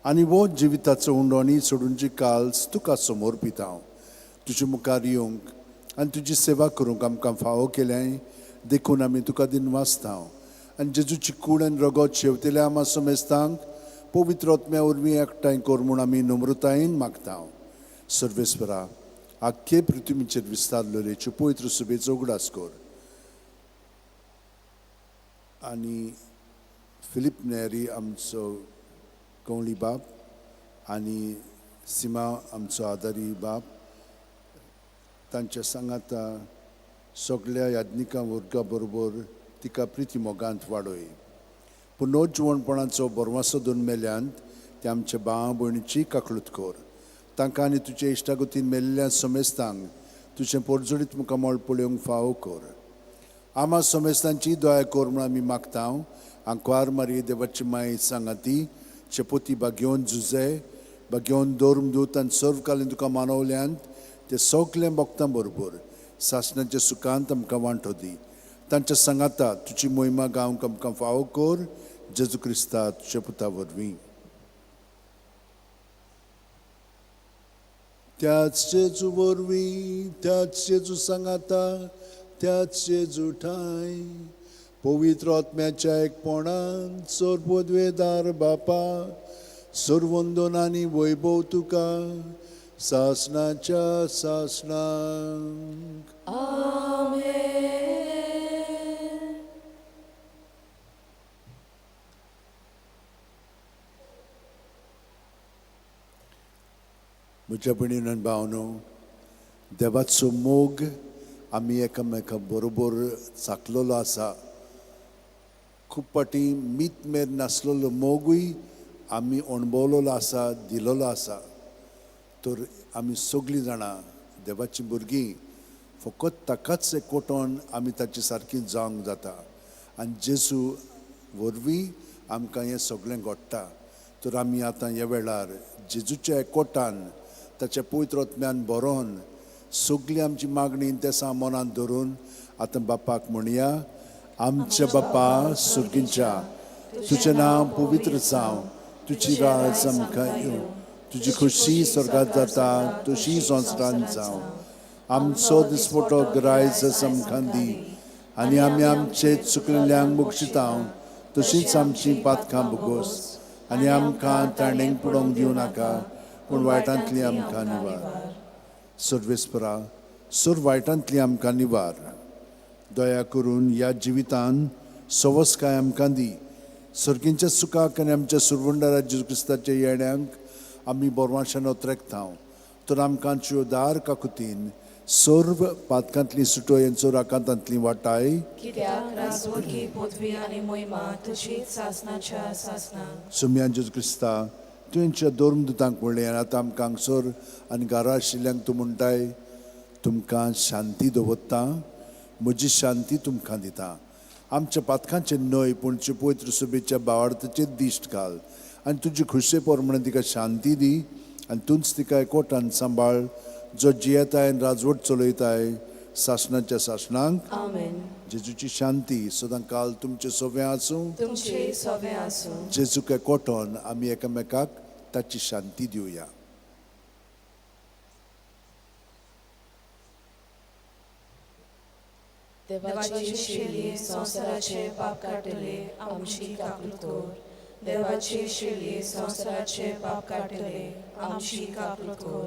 Speaker 1: आनी हो जिविताचो उंडो आनी सोडूनची काल्स तुका समोर पिता. तुजे मुखार येवंक आनी तुजी सेवा करूंक आमकां फावो केलें देखून आमी तुका दिनवासता आनी जेजूची कूड आनी रगत शेवतेल्या आमा समेस्तांक पवित्र आत्म्या वरवीं एकठांय कर म्हूण आमी नम्रतायेन मागता. सर्वेस्परा, आख्खे पृथ्वीचेर विस्तारलेलेच्यो पवित्र सुबेचो उगडास कर आनी फिलीप नेरी आमचो कंवळी बाप आनी सीमा आमचो आदारी बाप, तांच्या सांगाता सगल्या याज्ञिकां वर्गा बरोबर तिका प्रिती मोगांत वाडय. पुनर्जिवणपणाचो बरवासो दोन मेल्यांत ते आमच्या भाव भयणीची काकळूत कर. तांकां आनी तुजे इश्टागतीन मेल्ल्या समेस्तांक तुजें पोरजोडीत मुखामळ पळोवंक फावो कर. आमा समेस्तांची दया कर म्हूण आमी मागता. आंकवार मारी देवाची माय सांगाती चपोती बागेवन झुजे बागेवन धर्मदूत आनी सर्वकालीन तुका मानवल्यांत ते सगळें भक्तां बरोबर सासणाच्या सुखांत आमकां वांटो दी. तांच्या सांगाता तुजी मोहिमा गावंक आमकां फावो कर. जेजू क्रिस्ता तुज्या पुता वरवीं. त्याच जेजू वरवीं, त्याच जेजू सांगाता, त्याच जेजू ठांय पवित्र आत्म्याच्या एकपणान सर्वद्वेदार बापा, सर्वंदन आनी वैभव तुका सासणाच्या सासणाक.
Speaker 2: आमेन.
Speaker 1: म्हज्या भयणीन आनी भावनो, देवाचो मोग आमी एकामेका बरोबर चाकलेलो आसा. खूब फावटी मीत मेर नासलेलो मोगूय आमी अणभवलेलो आसा, दिलेलो आसा. तर आमी सगळीं जाणां देवाचीं भुरगीं, फकत ताकाच एकवटोन आमी ताचे सारकी जावंक जाता आनी जेजू वरवीं आमकां हें सगळें घडटा. तर आमी आतां ह्या वेळार जेजूच्या एकवटान ताच्या पवित्र आत्म्यान बरोवन सगळी आमची मागणी तेसां मनांत धरून आतां बापाक म्हणया. आमच्या बापा सुर्गींच्या, तुजें नांव पवित्र जावं, तुजी राज आमकां येवं, तुजी खुशी स्वर्गात जाता तशी संवसारांत जावं. आमचो दिसपटो ग्रायज आमकां दी आनी आमी आमचे चुकलेल्यांक बक्षिता तशींच आमची पातकां भोगोस आनी आमकां ताणेंक पडोवंक दिवं नाका, पूण वायटांतली आमकां निवार. सर्वेस्परा, सर्व वायटांतली आमकां निवार. दया करून ह्या जिवितान सवसकाय आमकां दी. सर्गींच्या सुखाक आनी आमच्या सुरवंडारा जेजू क्रिस्ताच्या येण्यांक आमी बोरवाशान ओत्रेकता. तर आमकां दार काकुतीन सर्व पातकांतली सुटोय यांचो राकांतांतली वाटाय.
Speaker 2: कित्याक राजवटकी पदवी आनी मोहिमा तुजीच सासणाच्या सासणाक.
Speaker 1: सुम्या जेजू क्रिस्ता, तुवेंच्या धर्मदुतांक म्हणलें आनी आतां आमकां हांगसर आनी घरा आशिल्ल्यांक तूं म्हणटाय, तुमकां शांती दवरता, म्हजी शांती तुमकां दिता. आमच्या पातकांचेर न्हय पूण पवित्र सभेच्या बावार्थाचेर दिश्ट घाल आनी तुजी खुशे प्रमाणे तिका शांती दी आनी तूंच तिका एकवटान सांबाळ, जो जियेताय आनी राजवट चलयताय सासणाच्या सासणाक.
Speaker 2: आमेन.
Speaker 1: जेजूची शांती सदां काल तुमचे सोवे आसूं.
Speaker 2: तुमचे सोवे आसूं.
Speaker 1: जेजूक एकवटोन आमी एकामेकाक ताची शांती दिवया.
Speaker 2: देवाची शेली संवसाराचे पाप काडटले, आमची काकूट कर. देवाची शेली संवसाराचे पाप काडटले, आमची काकूट कर.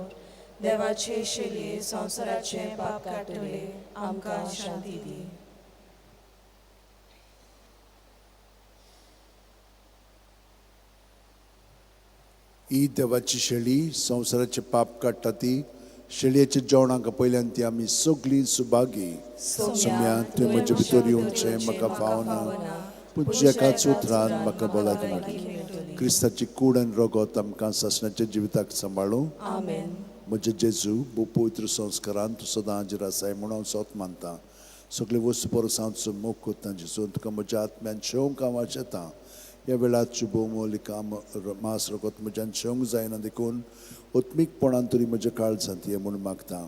Speaker 2: देवाची शेली संवसाराचे पाप काडटले, आमकां शांती दी.
Speaker 1: ही देवाची शेळी संवसाराचे पाप काडटा ती शेळयेच्या जेवणाक पयल्यान ती आमी सगळीं सुभागी. सोम्या, तुवें म्हजे भितर येवचें म्हाका फावना, पूण तुज्या एकाच उतरान म्हाका भलायकी मेळटली. क्रिस्ताची कूड आनी रगत आमकां सासणाच्या जिविताक सांबाळूं.
Speaker 2: आमेन.
Speaker 1: म्हजे जेजू, भोव पवित्र संस्कारान तूं सदां हाजीर आसाय म्हणून हांव सोत मानता. सगळे वस्तू परस हांव तुजो मोग करता जेजू, तुका म्हज्या आत्म्यान शेवंक हांव आशेतां. ह्या वेळार तुजी भोवमोली काम मास रगत म्हज्यान शेवंक जायना देखून आत्मीकपणान तरी म्हज्या काळजांत ये म्हूण मागता.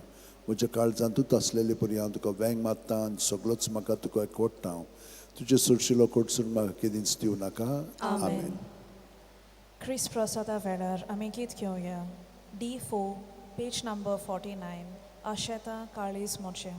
Speaker 1: म्हज्या काळजांतूच आसलेले परी हांव तुका वेंग मारता आनी सगळोच म्हाका तुका एकवटता. तुजे सुरशिलो कोटसून म्हाका केदींच दिवं नाका. आमेन.
Speaker 6: क्रिस्त प्रसादा वेळार आमी गीत घेवया. D4, page number 49, आशेता काळीज मोचें.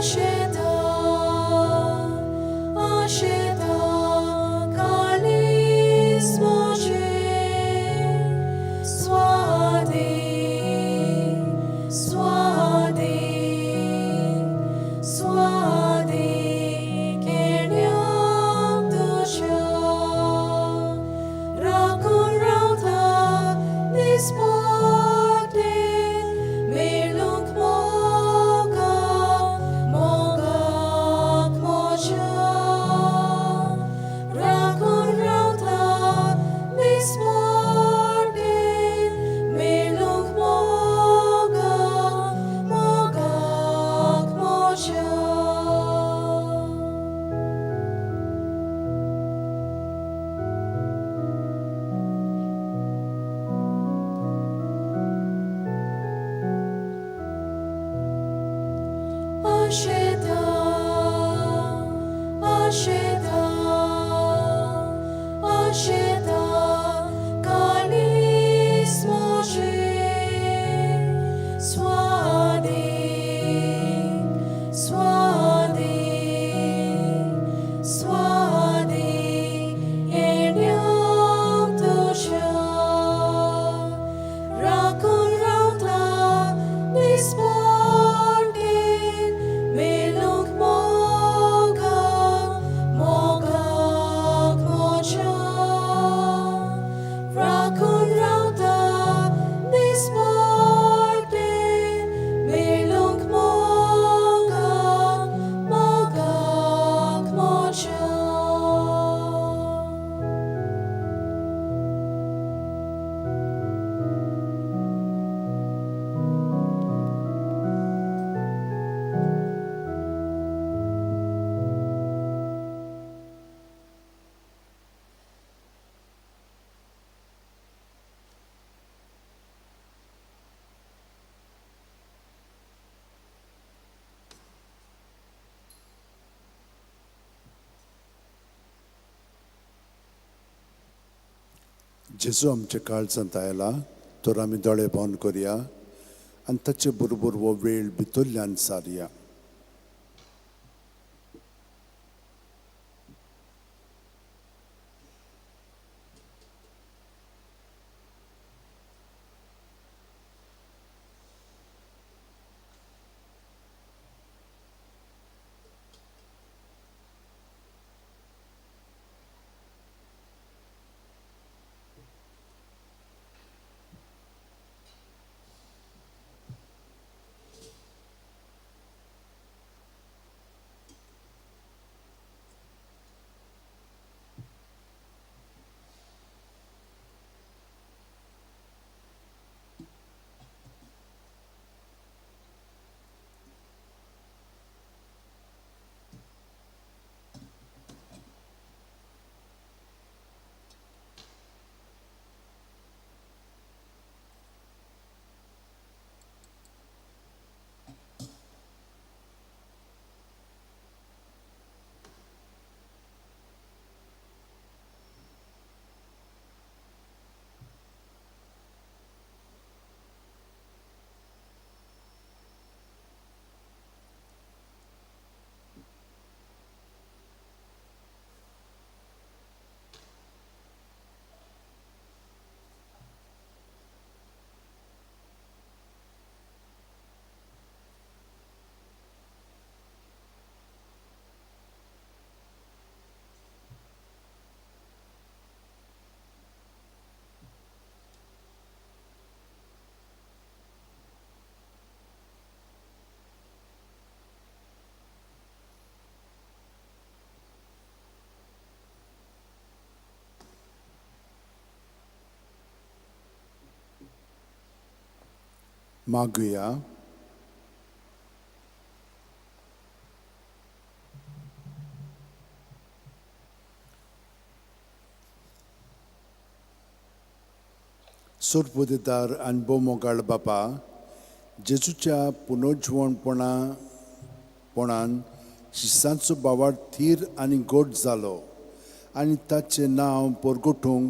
Speaker 2: आशेता, आशेता काळीज म्हजें. स्वादीन, स्वादीन, स्वादीन केण्यांक तुज्या. राखून रावता दिसपट्टें मेळूंक मोगाक, मोगाक म्हज्या. राखून रावता दिसपट्टें मेळूंक मोगाक, मोगाक म्हज्या. आशेता, आशेता, आशेता काळीज म्हजें. स्वादीन, स्वादीन, स्वादीन येण्यांक तुज्या. राखून रावता दिसपट्टें मेळूंक मोगाक, मोगाक म्हज्या. राखून रावता दिसपट्टें मेळूंक मोगाक, मोगाक म्हज्या.
Speaker 1: जेजू आमच्या काळजांत आयला तर आमी दोळे बंद करया आनी ताचे बरोबर हो वेळ भितरल्यान सारया. मागुया. सोरपुदेदार आनी भोवमोगाळ बापा, जेजूच्या पुनर्जिवणपणा पणान शिसांचो बावार थीर आनी गोड जालो आनी ताचें नांव परगटूंक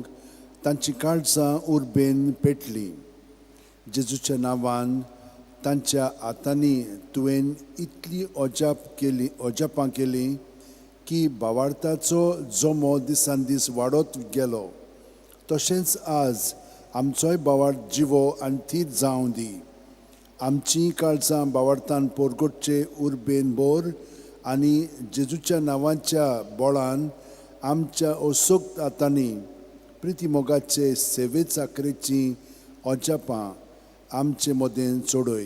Speaker 1: तांची काळजां उर्बेन पेटलीं. जेजूच्या नांवान तांच्या हातांनी तुवें इतली अजाप केली अजापां केली की भावार्थाचो जमो दिसान दीस वाडत गेलो. तशेंच आज आमचोय भावार्थ जिवो आनी थीर जावं दी. आमचीं काळजां भावार्थान पोरगोटचे उर्बेन भर आनी जेजूच्या नांवाच्या बळान आमच्या असोक्त हातांनी प्रिती मोगाचे सेवे चाकरेचीं अजापां आमचे मदें चडय.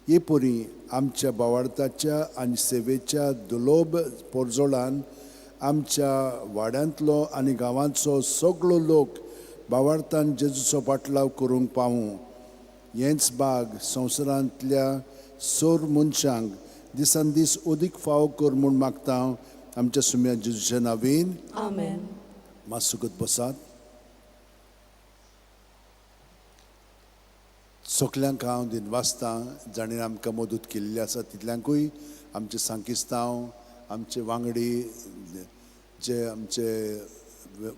Speaker 1: हे परी आमच्या भावार्थाच्या आनी सेवेच्या दुलोब पोरजोळान आमच्या वाड्यांतलो आनी गांवांचो सगळो लोक भावार्थान जेजूचो पाटलाव करूंक पावूं. हेंच बाग संवसारांतल्या सोर मनशांक दिसान दीस अदीक फावो कर म्हूण मागता हांव आमच्या सुम्या जेजूच्या नावीन.
Speaker 2: आमेन.
Speaker 1: मातसो बसात. सगल्यांक हांव दिनवासतां जाणें आमकां मदत केल्ली आसा तितल्यांकूय आमचे सांकिस्तांव, आमचे वांगडी जे आमचे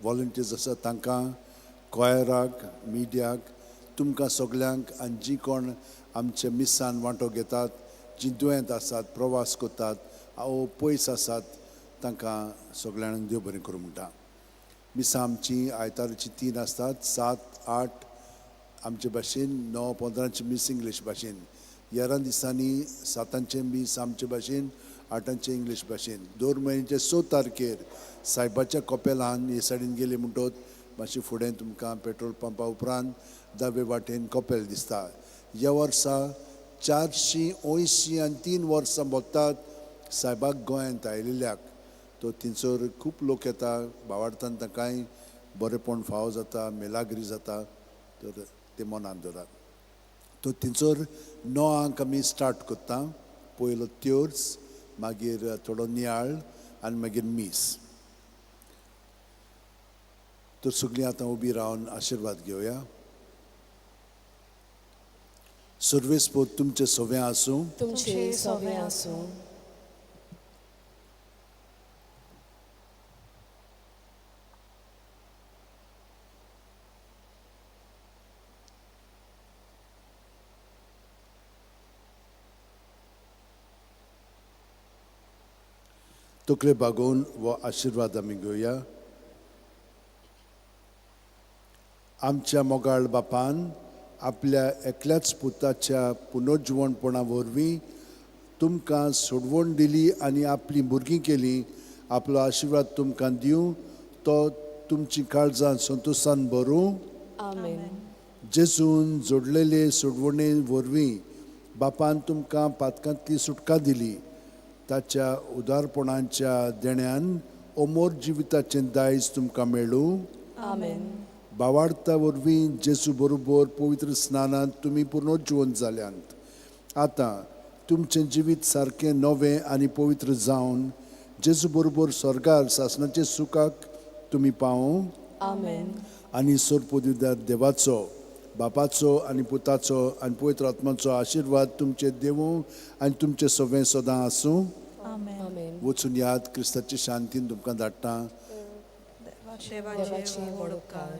Speaker 1: वॉलंटियर्स आसा तांकां, कॉयराक, मिडियाक, तुमकां सगल्यांक आनी जी कोण आमच्या मिसान वांटो घेतात, जीं दुयेंत आसात, प्रवास करतात ओ पयस आसात तांकां सगल्यांक देव बरें करूं म्हणटा. मिसां आमची आयताराची 3 आसतात, 7, 8 आमचे भाशेन, 9, 15 मीस इंग्लीश भाशेन, 11 दिसांनी 7 मीस आमचे भाशेन, 8 इंग्लीश भाशेन. 2 म्हयन्याचे 6 तारखेर सायबाच्या कपेलान हे सायडीन गेले म्हणटोच मातशें फुडें तुमकां पेट्रोल पंपा उपरांत दावे वाटेन कपेल दिसता. ह्या वर्सा 483 वर्सां भोगतात सायबाक गोंयांत आयिल्ल्याक. तो थंयसर खूब लोक येता भावार्थान तांकांय बरेंपण फावो जाता, मेलाग्री जाता, तर ते मनान दवरात. तो थंयसर 9 आमी स्टार्ट करता, पयलो त्योर्स, मागीर थोडो नियाळ आनी मागीर मीस. तर सगळीं आतां उबी रावन आशिर्वाद घेवया. सर्वेस्पोत तुमचे सवें आसूं,
Speaker 2: तुमचे सवें आसूं.
Speaker 1: तकले बागोवन हो आशिर्वाद आमी घेवया. आमच्या मोगाळ बापान आपल्या एकल्याच पुताच्या पुनर्जिवणपणा वरवीं तुमकां सोडवण दिली आनी आपली भुरगीं केली. आपलो आशिर्वाद तुमकां दिवं, तो तुमची काळजां संतोशान भरूं.
Speaker 2: आमेन.
Speaker 1: जेजून जोडलेले सोडवणे वरवीं बापान तुमकां पातकांतली सुटका दिली. ताच्या उदारपणाच्या देण्यान अमोर जिविताचें दायज तुमकां मेळूं.
Speaker 2: आमेन.
Speaker 1: भावार्था वरवीं जेजू बरोबर पवित्र स्नानांत तुमी पुनर्जिवन जाल्यांत. आतां तुमचें जिवीत सारकें नवें आनी पवित्र जावन जेजू बरोबर स्वर्गार सासणाचे सुखाक तुमी पावूं.
Speaker 2: आमेन.
Speaker 1: आनी सोरपोदिदार देवाचो, बापाचो आनी पुताचो आनी पवित्र आत्माचो आशिर्वाद तुमचे देवूं आनी तुमचें सवें सदां आसूं.
Speaker 6: आमेन.
Speaker 1: वचून याद क्रिस्ताची शांतीन तुमकां धाडटा.
Speaker 2: देवाचे व्हड उपकार.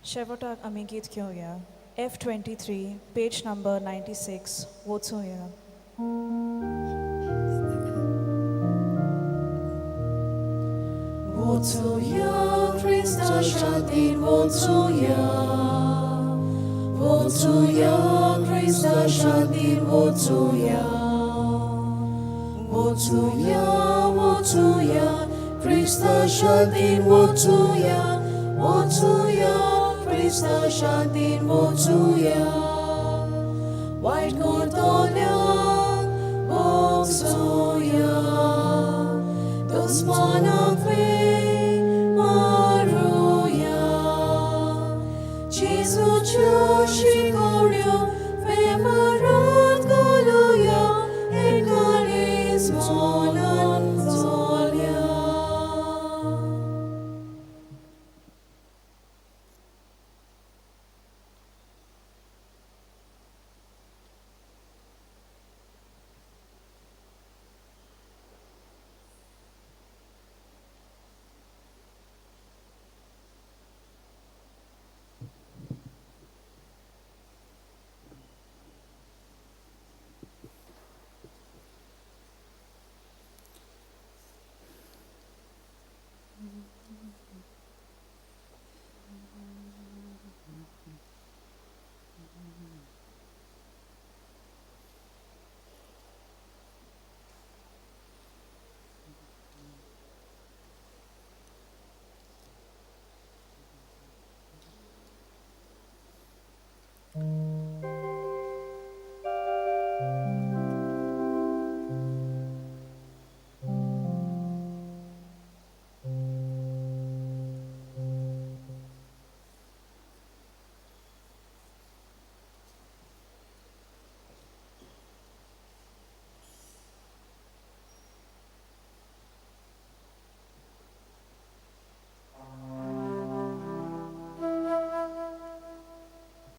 Speaker 6: शेवटाक आमी गीत घेवया. F23 page number 96 वचुया.
Speaker 2: Wocuja, Krista शांतीन wocuja. Wocuja, Krista शांतीन wocuja. Wocuja, wocuja, Krista शांतीन wocuja. Wocuja, Krista शांतीन wocuja. वायट करतल्यांक wocuja. दुस्मानाक